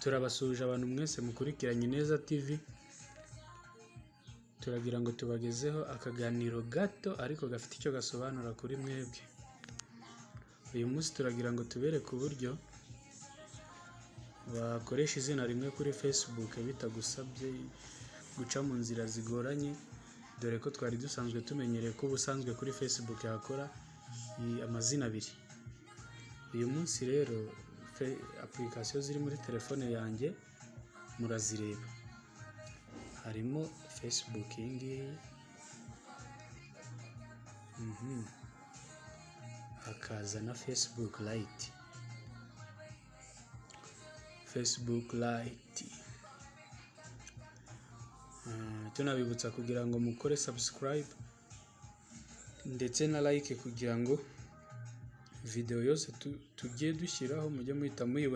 Turabasuhuje abantu mwese mukurikiranye Neza TV, turagira ngo tubagezeho akaganiro gato ariko gafite icyo gasobanura kuri mwebwe. Uyu munsi turagira ngo tubereke uburyo wakoresha izina rimwe kuri Facebook bitagusabye guca mu nzira zigoranye, dore ko twari dusanzwe tumenyereye ko ubusanzwe kuri Facebook hakora amazina abiri. Uyu munsi rero application ziri muri telefone yanjye murazireba, harimo Facebook iyi ngiyi, hakaza na Facebook Lite, Facebook Lite. Tunabibutsa kugira ngo mukore subscribe ndetse na like kugira ngo video yose tugiye dushyiraho mujye muhita muyibona.